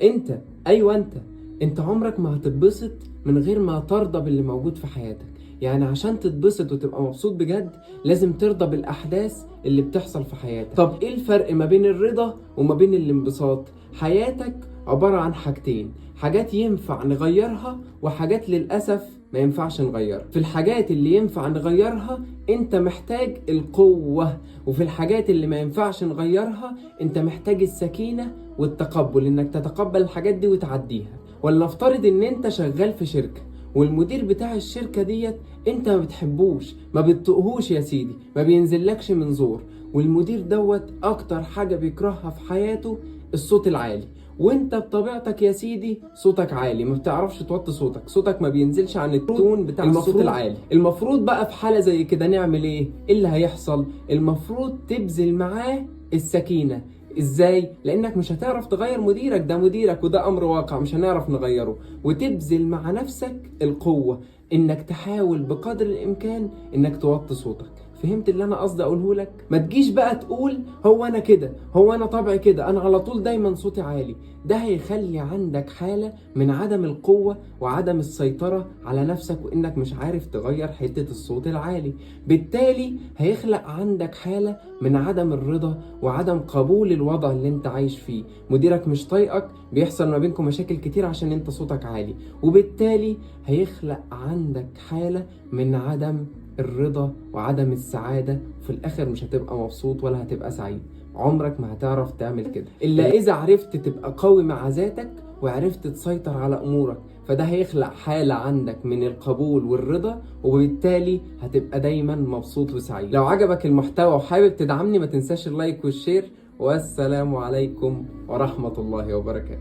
انت، ايوه انت عمرك ما هتتبسط من غير ما ترضى باللي موجود في حياتك. يعني عشان تتبسط وتبقى مبسوط بجد لازم ترضى بالأحداث اللي بتحصل في حياتك. طب ايه الفرق ما بين الرضا وما بين الانبساط؟ حياتك عبارة عن حاجتين، حاجات ينفع نغيرها وحاجات للأسف ما ينفعش نغيرها. في الحاجات اللي ينفع نغيرها انت محتاج القوة، وفي الحاجات اللي ما ينفعش نغيرها انت محتاج السكينة والتقبل، انك تتقبل الحاجات دي وتعديها. ولا افترض ان انت شغال في شركة والمدير بتاع الشركة ديت انت ما بتحبوش، ما بتطقهوش يا سيدي، ما بينزلكش من زور، والمدير دوت اكتر حاجة بيكرهها في حياته الصوت العالي، وانت بطبيعتك يا سيدي صوتك عالي، ما بتعرفش توطي صوتك، صوتك ما بينزلش عن التون بتاع الصوت العالي. المفروض بقى في حالة زي كده نعمل ايه؟ ايه اللي هيحصل؟ المفروض تبذل معاه السكينة. ازاي؟ لانك مش هتعرف تغير مديرك، ده مديرك وده امر واقع مش هنعرف نغيره. وتبذل مع نفسك القوة انك تحاول بقدر الامكان انك توطي صوتك. فهمت اللي انا قصدي اقوله لك؟ ما تجيش بقى تقول هو انا كده، هو انا طبعي كده، انا على طول دايما صوتي عالي. ده هيخلي عندك حالة من عدم القوة وعدم السيطرة على نفسك، وانك مش عارف تغير حتة الصوت العالي. بالتالي هيخلق عندك حالة من عدم الرضا وعدم قبول الوضع اللي انت عايش فيه. مديرك مش طايقك، بيحصل ما بينكم مشاكل كتير عشان انت صوتك عالي، وبالتالي هيخلق عندك حالة من عدم الرضا وعدم السعادة. في الآخر مش هتبقى مبسوط ولا هتبقى سعيد، عمرك ما هتعرف تعمل كده إلا إذا عرفت تبقى قوي مع ذاتك وعرفت تسيطر على أمورك. فده هيخلق حالة عندك من القبول والرضا، وبالتالي هتبقى دايما مبسوط وسعيد. لو عجبك المحتوى وحابب تدعمني ما تنساش ال like وال share، والسلام عليكم ورحمة الله وبركاته.